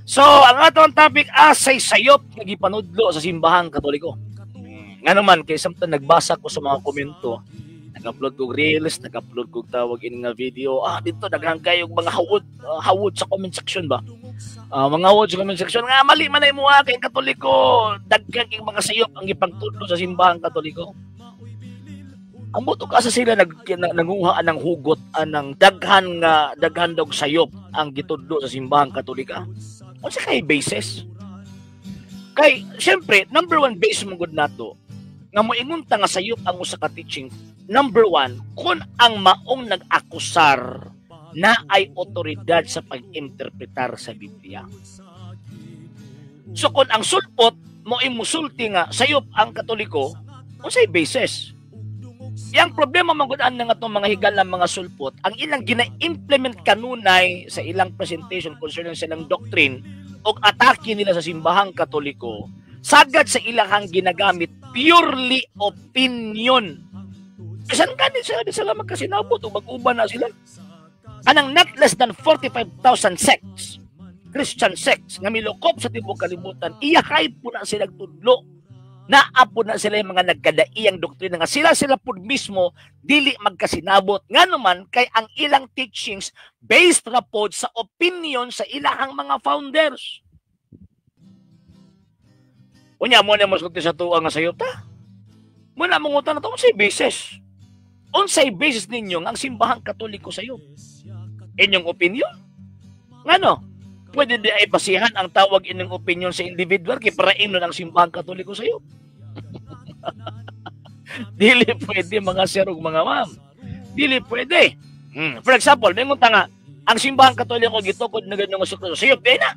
So, ang atong topic, asay sayop nga gipanudlo sa Simbahang Katoliko. Nga naman, kay samtang nagbasa ko sa mga komento, nag-upload kog reels, nag-upload kog tawag ini nga video, dito daghan kayo mga hawod, hawod sa comment section ba? Mga hawod sa comment section nga mali man ay mo kay Katoliko, daghan kay mga sayop ang gipagtudlo sa Simbahang Katoliko. Ang buto ka sa sila nanguha ng hugot anang daghan nga daghan dog sayop ang gitudlo sa Simbahang Katolika. Unsa kay basis? Kay syempre number one base mo gud nato nga moingon ta nga sayop ang usa ka teaching. Number one, kung ang maong nag-akusar na ay otoridad sa pag-interpretar sa Biblia. So kung ang sulpot mo imusulti nga sayop ang Katoliko, unsay basis? Yang problema man gud ang atong mga higalang mga sulpot, ang ilang gina-implement kanunay sa ilang presentation concerning sa ilang doctrine og atake nila sa Simbahang Katoliko, sagad sa ilang ginagamit purely opinion. Bisan gani sila di sila magkasinabot o mag-uban na sila. Anang not less than 45,000 sects, Christian sects nga milukop sa tibuok kalibutan, iyahay po na sila tudlo. Naa po na sila yung mga nagkadaiyang doktrina nga sila pud mismo dili magkasinabot. Nga naman kay ang ilang teachings based ra pod sa opinion sa ilahang mga founders. Unya mo na mosulti sa tuwa nga sayop ta. Muna mangutan na to unsay basis? Unsay basis ninyo nga ang Simbahang Katoliko sayop? Inyong opinion? Ngano? Pwede di ay basihan ang tawag inyong opinion sa individual kay para ingnon ang Simbahang Katoliko sayop. Dili pwede, mga sir ug mga ma'am. Dili pwede. For example, may nga ang Simbahang Katoliko gitukod na ganun nga sa sayop di na.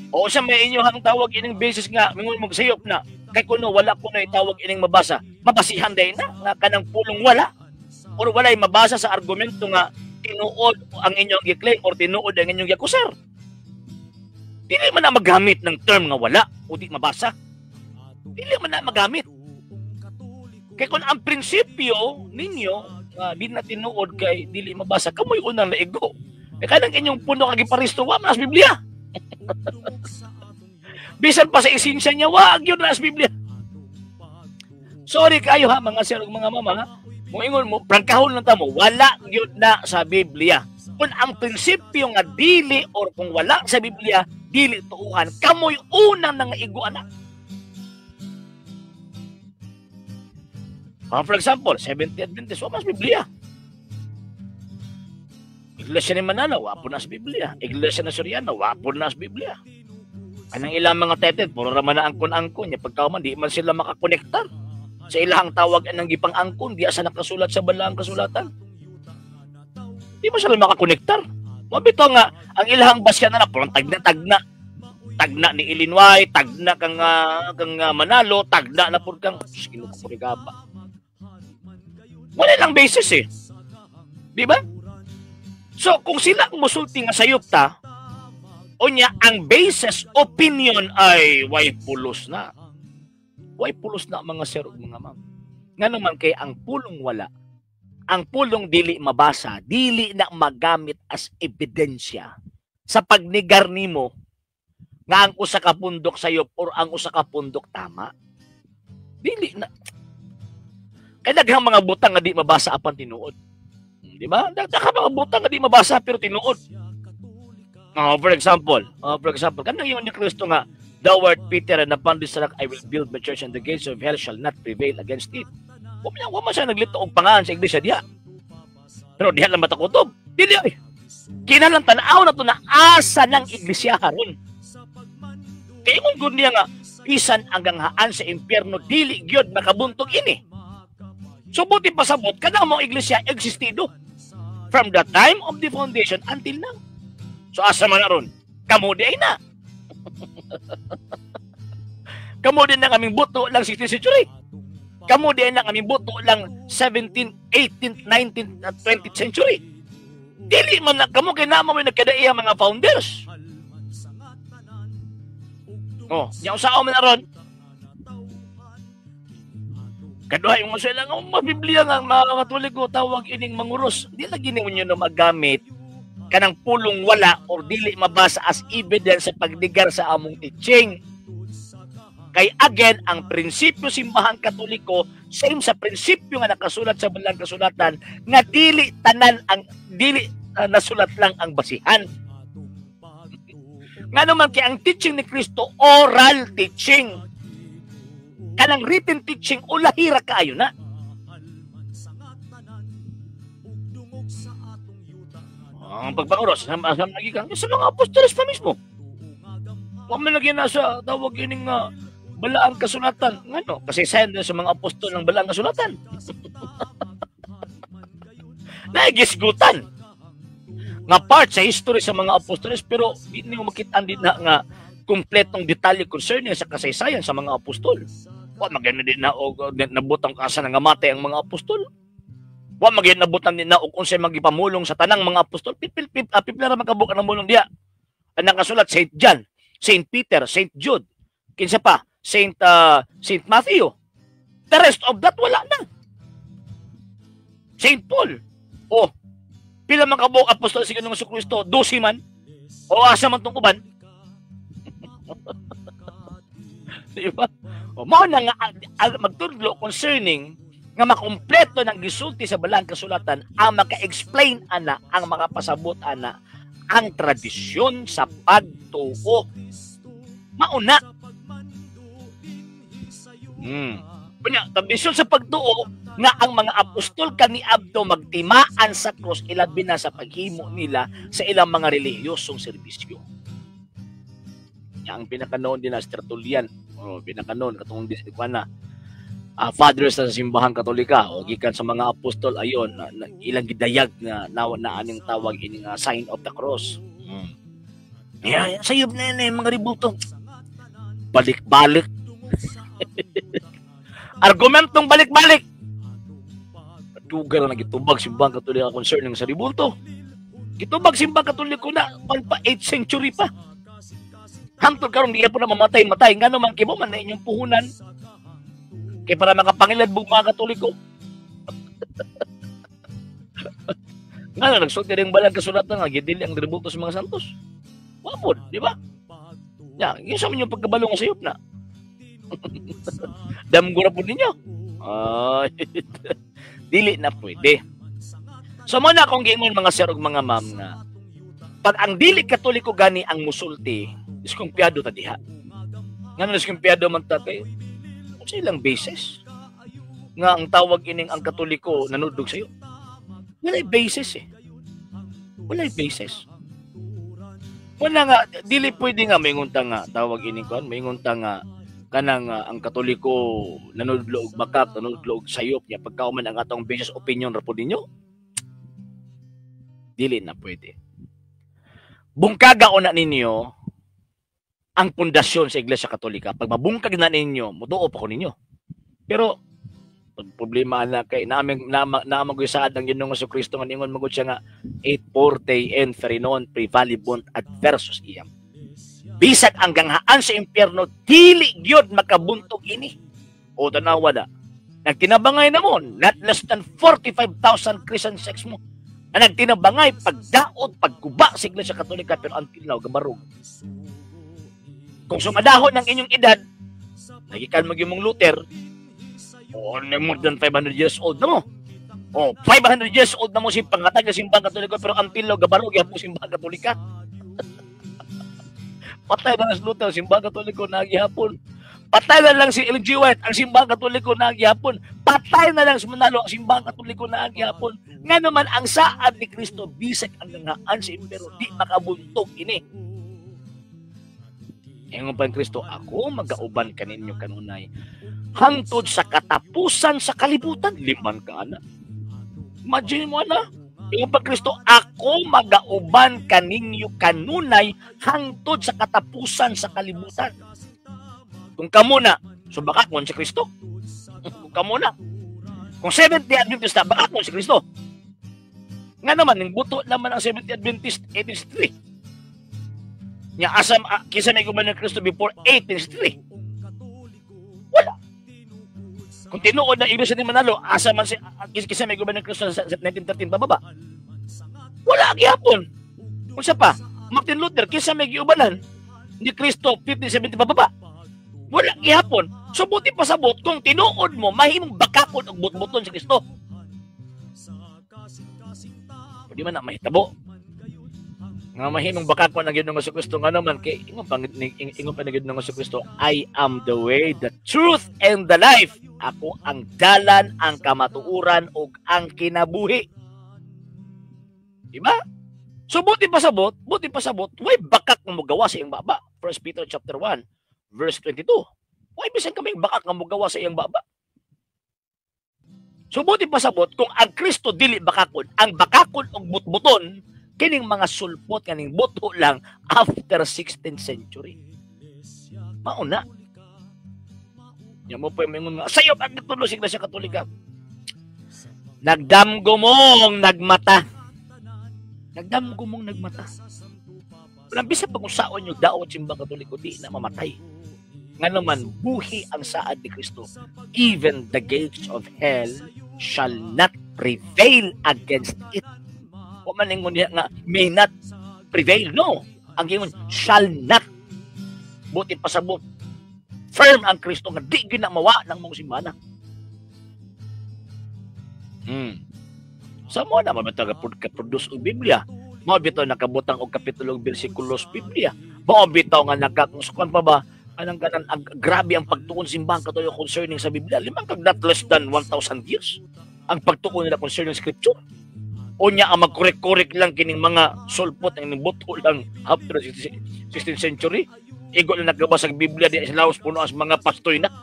O sa may inyo ang tawag ining basis nga mingon mo sayop na kay kuno wala kuno itawag ining mabasa. Mabasihan day na nga kanang pulong wala or walay mabasa sa argumento nga tinuod ang inyong gi-claim or tinuod ang inyong giakusar. Dili man na magamit ng term nga wala o di mabasa. Dili man na magamit. Kay kung ang prinsipyo ninyo nga di na tinuod kay dili mabasa, kamoy unang naigo. Kay kanang inyong puno kag giparisto wa man sa Biblia. Bisan pa sa esensya niya, wa gyud na sa Biblia. Sorry kayo ha, mga sir ug mga mama, moingon mo, prangkahon lang ta mo, wala gyud na sa Biblia. Kung ang prinsipyo nga dili or kung wala sa Biblia, dili tuuhan, kamoy unang nangaigo anak. For example, Seventh-day Adventist, wa man sa Biblia. Iglesia ni Manana, wa po na sa Biblia. Iglesia na Soriano, wa po na sa Biblia. Anang ilang mga tetet, puro raman na angkon-angkon. Ya, pagkauman, di man sila makakonektar. Sa ilahang tawag ang gipang-angkon, di asa nakasulat sa balaang kasulatan. Di man sila makakonektar. Mabito nga, ang ilahang basya na purong tagna-tagna. Tagna ni Ilinway, tagna kang Manalo, tagna na pur kang Ginoo. Wala lang basis eh. Di ba? So, kung sila ang musulti nga sayop ta, unya, ang basis opinion ay way pulos na. Way pulos na, mga sir ug mga ma'am. Nga naman kay ang pulong wala, ang pulong dili mabasa, dili na magamit as ebidensya sa pagnegar nimo nga ang usa ka pundok sayop or ang usa ka pundok tama. Dili na. Kay daghang mga butang nga di mabasa apan tinuod. Di ba? Daghang mga butang nga di mabasa pero tinuod. For example, kanang ingon ni Kristo nga, "Thou art Peter, and upon this rock I will build my church, and the gates of hell shall not prevail against it." Wa man siya naglito og pangalan sa iglesia diha. Pero diha lang matakutob. Dili ay. Kinahanglan tan-aw na to na asa ng iglesia haron. Kay ingon gud niya nga bisan ang ganghaan sa impyerno dili gyud makabuntog ini. So buti pasabot kada mo iglesia existido from the time of the foundation until now. So asa man aron? Kamo di ay na. Kamo din na kaming buto lang 16th century. Kamo di ay na kaming buto lang 17th, 18th, 19th, at 20th century. Dili man na kamo kay namo may nagkadaiya mga founders. Oh, nya usaon man aron? Kaduha yung sila nga mga Biblia nga mga Katoliko tawag ining manguros. Di lagi ninyo na magamit Kanang pulong wala or dili mabasa as evidence sa pagdigar sa among teaching. Kay again, ang prinsipyo Simbahang Katoliko same sa prinsipyo nga nakasulat sa Balang Kasulatan nga dili tanan ang dili nasulat lang ang basihan. Nga naman kay ang teaching ni Kristo oral teaching. Kanang written teaching ulahira kaayo na. Ang pagpanguros sa nagikan sa mga apostoles pa mismo. Wa man lagi na sa tawag ining Balaang Kasulatan. Ngano? Kasi sayan din sa mga apostol ng Balaang Kasulatan. Nagisgutan nga part sa history sa mga apostoles, pero di niyo makita din na nga kumpletong detalye concerning sa kasaysayan sa mga apostol. Wa maganda din na og nabutang asa nga matay ang mga apostol. Wa maganda nabutan din na og unsay magipamulong sa tanang mga apostol. Pipila ra makabuk ang mulong diya. Ang nakasulat Saint John, Saint Peter, Saint Jude, kinsa pa, Saint Matthew. The rest of that wala na. Saint Paul. Oh, pila man kabuok apostol si Ginoong Kristo? 12 man. O asa man tong uban? Di ba? O mao na nga magtudlo concerning nga makumpleto ng gisulti sa Balang Kasulatan ang maka-explain ana, ang makapasabot ana ang tradisyon sa pagtuo. Mauna. Kunya, tradisyon sa pagtuo nga ang mga apostol kaniadto magtimaan sa krus ilabi na sa paghimo nila sa ilang mga relihiyosong serbisyo. Ya, ang pinakanoon din na si Tertullian, o pinakanoon katong na fathers sa Simbahang Katolika o gikan sa mga apostol ayon na ilang gidayag na na aning tawag ining sign of the cross. Yeah, sayop na yun, mga ribulto. Balik-balik. Argumentong balik-balik. Duga na gitubag Simbahang Katolika concerning sa ribulto. Gitubag Simbahang Katoliko na pa 8th century pa. Hangtod karon di po na mamatay-matay ngano man kimo man na inyong puhunan. Kay para makapangilad bug mga Katoliko. Ngano nagsulti ring Balang Kasulatan nga gidili ang ribulto sa mga santos. Wa pod, di ba? Ya, kinsa man yung pagkabalo nga sayop na. Damgo ra pud ninyo. Ay, dili na pwede. So mo na akong giingon mga sir ug mga ma'am nga pag ang dili Katoliko gani ang musulti, diskumpiyado ta diha. Ngano diskumpiyado man ta kay unsa ilang basis nga ang tawag ining ang Katoliko nanudog sayo? Walay basis eh. Walay basis. Wala nga dili pwede nga maingon ta nga tawag ining kuan, maingon ta nga kanang ang Katoliko nanudlo og bakak, nanudlo og sayop niya pagkauman ang atong basis opinion ra pud ninyo. Dili na pwede. Bungkaga una ninyo ang pundasyon sa Iglesia Katolika. Pag mabungkag na ninyo, mutuo pa ko ninyo. Pero pag problema na kay naamang saad ang Ginoong Kristo nga ningon magud siya nga et forte inferinon prevalibunt adversus iam. Bisag ang ganghaan sa impyerno dili gyud makabuntog ini. O tanawa da. Nagtinabangay na mo not less than 45,000 Christian sects mo. Na nagtinabangay pagdaot, pagguba sa Iglesia Katolika pero until now gabarog. Kung sumadahon ng inyong edad, nagikan mo mong Luther, o more than 500 years old na mo. O 500 years old na mo si pangatag na Simbahang Katoliko pero until now gabarog gyapon Simbahang Katolika. Patay na si Luther, Simbahang Katoliko na gihapon. Patay na lang si L.G. White, ang Simbahang Katoliko na gihapon. Patay na lang si Manalo, ang Simbahang Katoliko na gihapon. Nga naman ang saad ni Kristo bisag ang ganghaan sa impero di makabuntog ini. Ingon pa Kristo, ako magauban kaninyo kanunay hangtod sa katapusan sa kalibutan. Liman ka ana. Imagine mo ana. Ingon pa Kristo, ako magauban kaninyo kanunay hangtod sa katapusan sa kalibutan. Kung kamo na, so baka kung si Kristo. Kung kamo na. Kung Seventh-day Adventist na, baka kung si Kristo. Nga naman, yung buto naman ang Seventh-day Adventist 1863. Nya asam kinsa may guman ng Kristo before 1863. Wala. Kung tinuod na Iglesia ni Manalo, asa man si kinsa may guman ng Kristo sa 1913 pababa. Wala gihapon. Unsa pa? Martin Luther, kinsa may giubanan? Ni Kristo 1570 pababa. Wala gihapon. So buti pasabot kung tinuod mo mahimong bakakon og butbuton si Kristo. Di man na mahitabo nga mahimong bakakon ang Ginoong Kristo, nga naman kay ingon pa ni Ginoong Kristo, "I am the way, the truth and the life." Ako ang dalan, ang kamatuoran ug ang kinabuhi. Di ba? So buti pasabot, way bakak nga mogawa sa iyang baba. 1 Peter chapter 1 verse 22. Way bisan kaming bakak nga mogawa sa iyang baba. So buti pasabot kung ang Kristo dili bakakon, ang bakakon og butbuton kining mga sulpot, kaning buto lang after 16th century. Mauna. Nya mo pa mingon nga sayo ang gitulo sa Iglesia Katolika. Nagdamgo mong nagmata. Nagdamgo mong nagmata. Walang bisa pag usaon yung daot Simbang Katoliko, di na mamatay. Nga naman, buhi ang saad ni Kristo. "Even the gates of hell shall not prevail against it." Wa man ingon niya nga may not prevail. No. Ang ingon, shall not. Buti pasabot. Firm ang Kristo nga di gyud na mawa ng mga simbana. Sa mo na man taga ka produce og Biblia. Mao bitaw nakabutang og kapitulo ug bersikulo sa Biblia. Mao bitaw nga nagkakuan pa ba anang ganan ang grabe ang pagtuon Simbang Katoliko concerning sa Biblia. Limang kag not less than 1,000 years ang pagtuon nila concerning scripture. Unya ang magkorek-korek lang kining mga sulpot, ang buto lang after 16th century. Igo na nagkabasa sa Biblia di sa laos puno as mga pastoy na.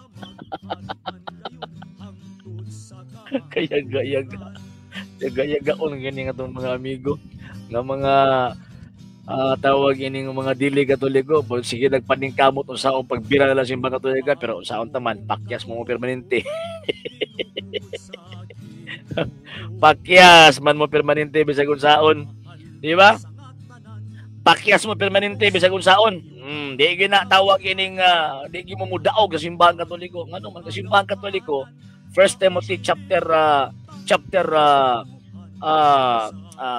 Kaya yaga yaga yaga on gani nga tong mga amigo nga mga tawag ining mga dili Katoliko, sige, nagpaningkamot unsaon pagbira na lang Simbang Katolika, pero unsaon ta man, pakyas mo mo permanente. Pakyas man mo permanente bisag unsaon. Di ba? Pakyas mo permanente bisag unsaon. Di gina tawag ining di gi mo mudaog sa Simbahan Katoliko. Ngano man sa Simbahan Katoliko, 1 Timothy chapter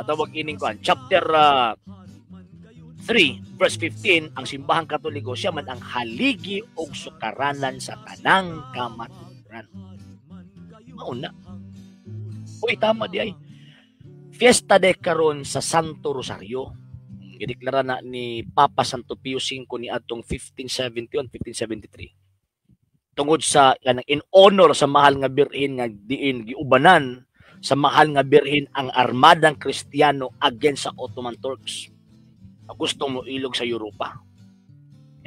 tawag ining kuan, chapter 3 verse 15, ang Simbahan Katoliko siya man ang haligi og sukaranan sa tanang kamatuoran. Mauna. Uy, tama di ay. Fiesta de karon sa Santo Rosario. Gideklara na ni Papa Santo Pio V ni atong 1571, 1573. Tungod sa kanang in honor sa Mahal nga Birhen nga diin giubanan sa Mahal nga Birhen ang armadang Kristiyano against sa Ottoman Turks. Gusto mo ilog sa Europa.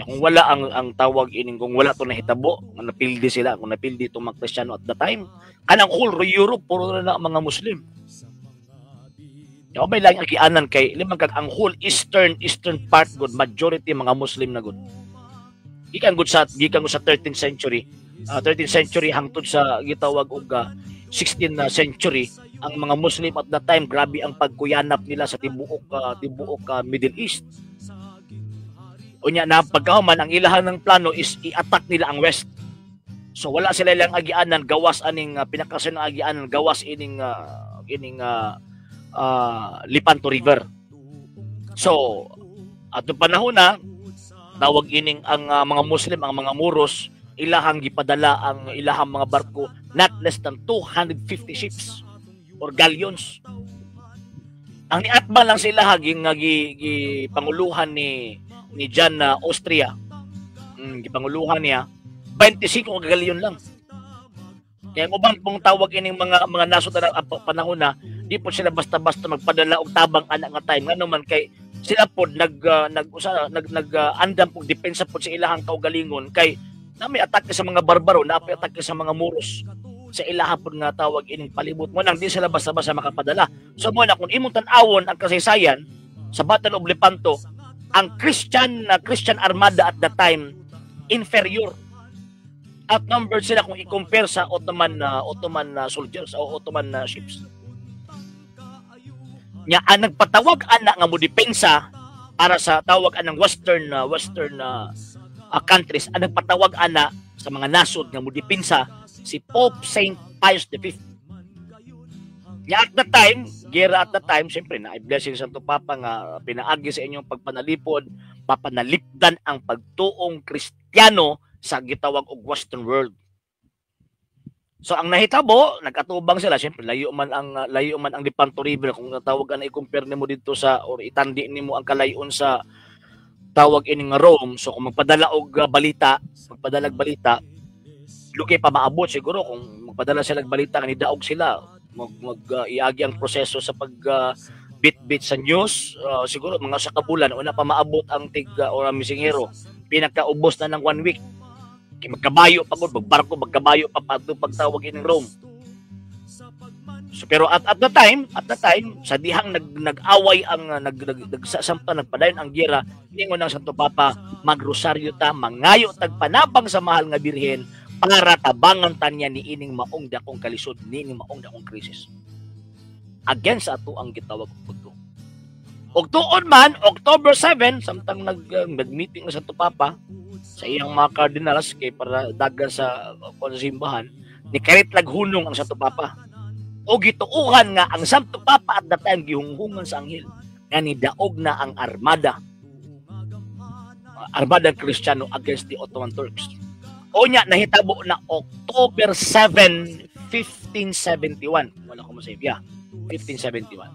Ya, kung wala ang tawag ining kung wala to nahitabo, nga napildi sila, kung napildi itong mga Kristiyano at the time, kanang whole Europe puro na mga Muslim. Ya, may lang agianan kay limang kag ang whole eastern part good, majority mga Muslim na good. Gikan gud sa 13th century, 13th century hangtod sa gitawag og 16th century, ang mga Muslim at that time, grabe ang pagkuyanap nila sa tibuok Middle East. Unya na pagkahuman, ang ilahan ng plano is i-attack nila ang West. So wala sila lang agianan gawas aning pinakasan ng agianan gawas ining Lepanto River. So ato panahon na tawag ining ang mga Muslim, ang mga Muros, ilahang gipadala ang ilahang mga barko, not less than 250 ships or galleons. Ang niatbang lang sila gi nga gi panguluhan ni John na Austria. Gipanguluhan niya 25 ka galyon lang. Kaya ang uban pong tawag ining mga nasod na panahon na di po sila basta-basta magpadala og tabang ana nga time, ngano man kay sila pod nag nag usa nag nag andam pog depensa pod sa ilahang kaugalingon kay na may atake sa mga barbaro, na may atake sa mga Muros sa ilaha pod nga tawag ining palibot mo nang di sila basta-basta makapadala. So mo na kung imong tan-awon ang kasaysayan sa Battle of Lepanto, ang Christian armada at that time, inferior, outnumbered sila kung i-compare sa Ottoman soldiers o Ottoman ships. Nya ang nagpatawag ana nga mo depensa para sa tawag anang Western countries, ang nagpatawag ana sa mga nasod nga mo depensa si Pope Saint Pius V. Nya at the time, gera at the time, siyempre na blessing Santo Papa nga pinaagi sa inyong pagpanalipod, papanalipdan ang pagtuong Kristiyano sa gitawag og Western world. So ang nahitabo, nag-atubang sila, siyempre layo man ang Lepanto River kung tawag na i-compare nimo dito sa or itandi nimo ang kalayon sa tawag ining Rome. So kung magpadala og balita, magpadalag balita, lukay pa maabot siguro kung magpadala sila og balita nga nidaog sila, mag, mag iagi ang proseso sa pag bit-bit sa news, siguro mga sa kabulan una pa maabot ang tig or ang misinghero. Pinakaubos na ng one week. Kay magkabayo pa gud, magbarko, magkabayo pa padto pagtawag ining Rome. So, pero at the time sa dihang nag-away ang nag, nag nagsasampa, nagpadayon ang giyera, ningon ng Santo Papa, magrosaryo ta, mangayo tag panabang sa mahal nga Birhen para tabangan ta niya niining maong dakong kalisod, niining maong dakong krisis against ato ang gitawag og pagtuo. Og tuon man, October 7, samtang nag-meeting na Santo Papa sa iyang mga cardinals kay para dagan sa uh, simbahan, ni karit laghunong ang Santo Papa. O gituuhan nga ang Santo Papa at that time gihunghungan sa anghel nga nidaog na ang armada Kristiyano against the Ottoman Turks. O nya nahitabo na October 7, 1571. Wala ko mo yeah, 1571.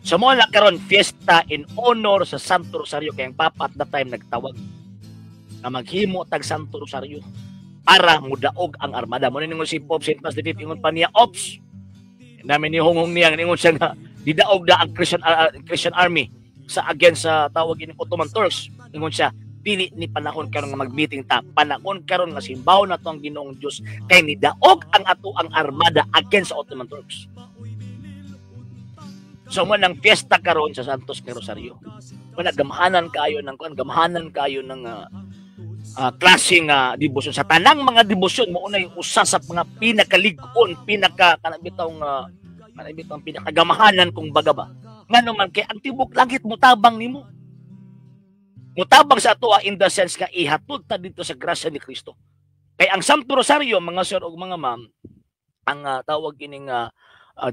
So mo na karon fiesta in honor sa Santo Rosario kay ang Papa at that time nagtawag nga maghimo tag Santo Rosario para mudaog ang armada. Mo ningon si Pope St. Pius V, ingon pa niya, ops. Namin ni hunghong niya, ningon siya nga didaog na ang Christian army sa against sa tawag ining Ottoman Turks. Ingon siya, dili ni panahon karon nga mag-meeting ta. Panahon karon nga simbahon nato ang Ginoong Dios kay nidaog ang ato ang armada against sa Ottoman Turks. So mo nang fiesta karon sa Santos nga Rosario. Wala gamhanan kayo ng kuan, gamhanan kayo ng klase nga debosyon. Sa tanang mga debosyon, mo unay usa sa mga pinakalig-on, pinaka kanang bitawng pinakagamahanan kung baga ba. Ngano man kay ang tibok langit mutabang nimo. Mutabang sa atoa in the sense nga ihatod ta dito sa grasya ni Kristo. Kay ang Santo Rosario, mga sir ug mga ma'am, ang tawag ining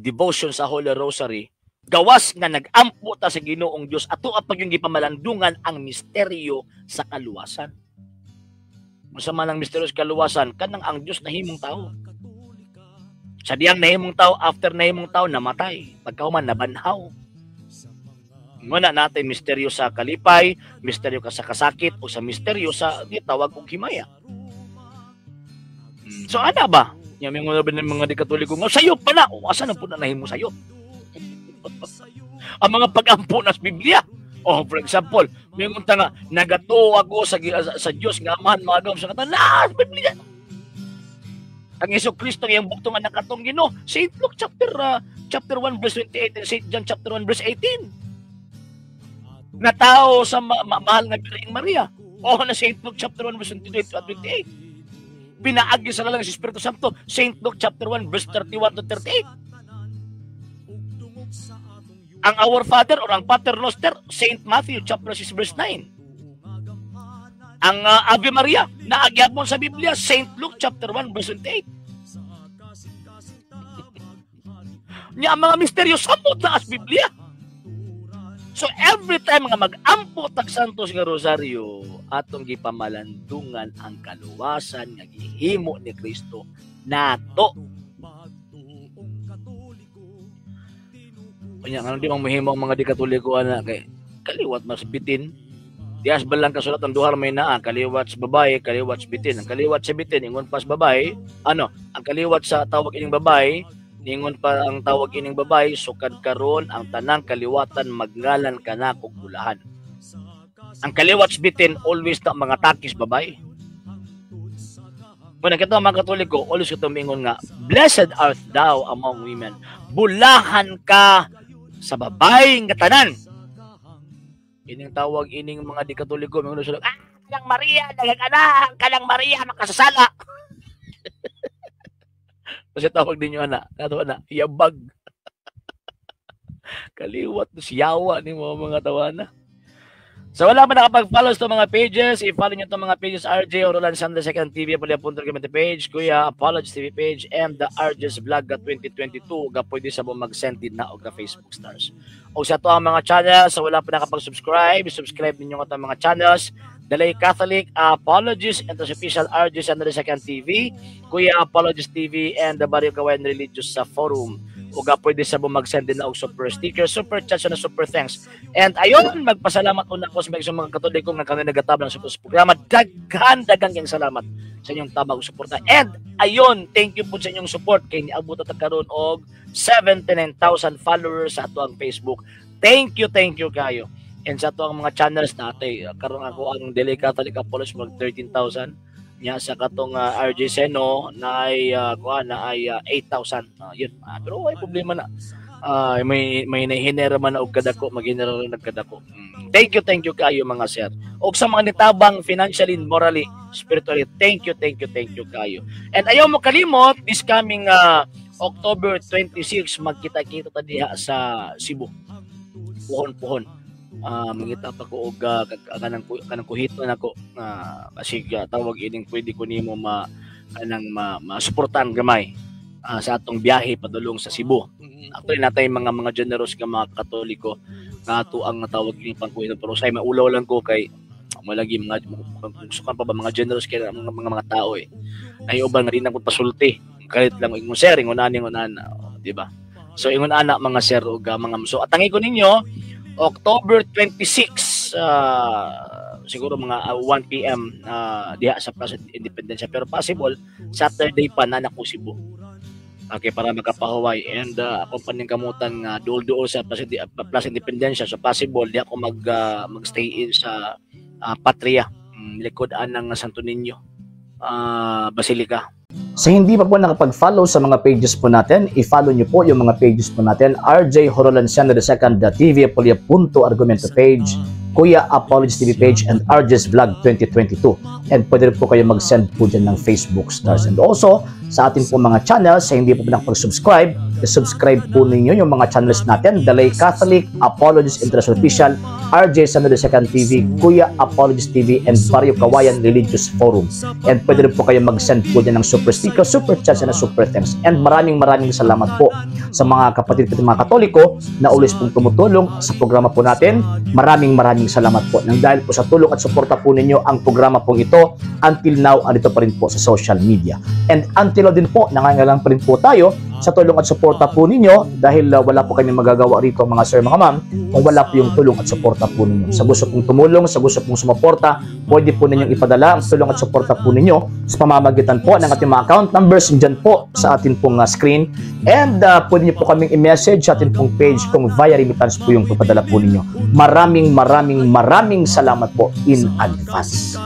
devotion sa Holy Rosary, gawas nga nag-ampo ta sa Ginoong Dios, ato pag yung gipamalandungan ang misteryo sa kaluwasan. Unsa man ang misteryo sa kaluwasan? Kanang ang Dios nahimong tao. Sa diyang nahimong tao, after nahimong tao, namatay. Pagkauman, nabanhaw. Muna natin misteryo sa kalipay, misteryo ka sa kasakit, o sa misteryo sa gitawag og himaya. So ana ba? Nya may mga ng mga di Katoliko nga sayop pa na. O asa na po na nahimo sayop? Ang mga pag-ampo nas Biblia. Oh, for example, may ta nga nagatuo ako sa Dios nga Amahan maagom sa katanan na Biblia. Ang Hesus Kristo iyang buktong anak atong Ginoo. St. Luke chapter 1 verse 28 and St. John chapter 1 verse 18. Na tao sa mahal nga Birheng Maria. O na St. Luke chapter 1 verse 22 at 28. Pinaagi sa lalang si Espiritu Santo, St. Luke chapter 1 verse 31 to 38. Ang Our Father or ang Pater Noster, St. Matthew chapter 6 verse 9. Ang Ave Maria, naagyapon sa Biblia, St. Luke chapter 1 verse 28. Nya ang mga misteryo samot na as Biblia. So every time nga mag-ampo tag Santos nga Rosario, atong gipamalandungan ang kaluwasan nga gihimo ni Kristo nato. Unya nga di man mohimo ang mga di Katoliko ana kay kaliwat mas bitin. Dias ba lang kasulat ang duha may naa, kaliwat sa babae, kaliwat sa bitin. Ang kaliwat sa bitin ingon pa sa babae, ano, ang kaliwat sa tawag ining babae, ningon pa ang tawag ining babae, sukad karon ang tanang kaliwatan magngalan kanak og bulahan. Ang kaliwat sa bitin always ta mga takis babae. Muna kita mga Katoliko, always kita mingon nga, blessed art thou among women. Bulahan ka sa babae nga tanan. Ining tawag ining mga di Katoliko, mingon sila, kanang Maria, daghang anak, kanang Maria makasasala. Kasi tawag ninyo ana, kato ana, yabag. Kaliwat siyawa ni mga tawana. So wala pa nakapag-follow sa mga pages, i-follow nyo itong mga pages: RJ Orolan Sandra Second TV, Apolia Punto Community page, Kuya Apology TV page, and the RJ's Vlog 2022. Ga pwede sa mo mag-send din na og Facebook stars. O sa ato ang mga channels, so wala pa nakapag-subscribe, subscribe ninyo ang mga channels: Dalay Catholic Apologies and the official RJ Sandra Second TV, Kuya Apologies TV, and the Barrio Kawayan Religious sa Forum. O ga pwede sa mo mag-send din na og super sticker, super chat, na super thanks. And ayon, magpasalamat una ko sa mga Katoliko nga kami nagatabang sa programa. Daghan, daghang yung salamat sa inyong tabang suporta. And ayon, thank you po sa inyong support kay niabot ta karon og 79,000 followers sa ato ang Facebook. Thank you kayo. And sa ato ang mga channels natay, karon ako ang Dili Catholic Apologies mag 13,000 nya sa katong RJ Seno na ay kuha na ay 8,000. Yun, pero way problema na, may nahinera man na og kadako, maghinera rin nagkadako. Thank you kayo, mga sir, og sa mga nitabang financially, morally, spiritually, thank you, thank you, thank you kayo. And ayaw mo kalimot, this coming October 26, magkita-kita ta diha sa Cebu, puhon-puhon. Mangita pa ko og kanang kuhito nako nga kasi tawag ining pwede ko nimo ma kanang ma, masuportahan gamay sa atong biyahe padulong sa Cebu. Actually, natay mga generous nga mga Katoliko nga ato ang tawag ini pangkuhito, pero say maulaw lang ko kay malagi mga sukan pa ba mga generous kay mga tao eh. Ay uban nga di na ko pasulti. Kalit lang ingon, "Sir, ingon ani, ingon ana," di ba? So ingon ana, mga sir ug mga, so atangi ko ninyo October 26, siguro mga 1 PM diha sa Plaza Independencia, pero possible Saturday pa na nako Cebu. Okay, para makapahuway and ako paningkamutan nga duol-duol sa Plaza Independencia, so possible di ako mag-stay in sa Patria, likod anang Santo Niño Basilica. Sa hindi pa po nakapag-follow sa mga pages po natin, i-follow nyo po yung mga pages po natin: RJ Horolanciano II TV, Apolia Punto Argumento page, Kuya Apologies TV page, and RJ's Vlog 2022. And pwede rin po kayo mag-send po dyan ng Facebook stars. And also, sa ating po mga channels, sa hindi po nakapag-subscribe, i-subscribe po ninyo yung mga channels natin: Dalay Catholic, Apologies International Official, RJ Sano II TV, Kuya Apologies TV, and Barrio Kawayan Religious Forum. And pwede rin po kayo mag-send po dyan ng super sticker, super chats, and super thanks. And maraming maraming salamat po sa mga kapatid ko, mga Katoliko na always pong tumutulong sa programa po natin. Maraming maraming salamat po. Nang dahil po sa tulong at suporta po ninyo, ang programa pong ito until now andito pa rin po sa social media. And until now din po, nangangailangan pa rin po tayo sa tulong at suporta po ninyo dahil wala po kami magagawa rito, mga sir, mga ma'am, kung wala po yung tulong at suporta po ninyo. Sa gusto pong tumulong, sa gusto pong sumuporta, pwede po ninyong ipadala ang tulong at suporta po ninyo sa pamamagitan po ng ating mga account numbers dyan po sa atin pong screen. And pwede niyo po kaming i-message sa atin pong page kung via remittance po yung papadala po ninyo. Maraming maraming maraming salamat po in advance.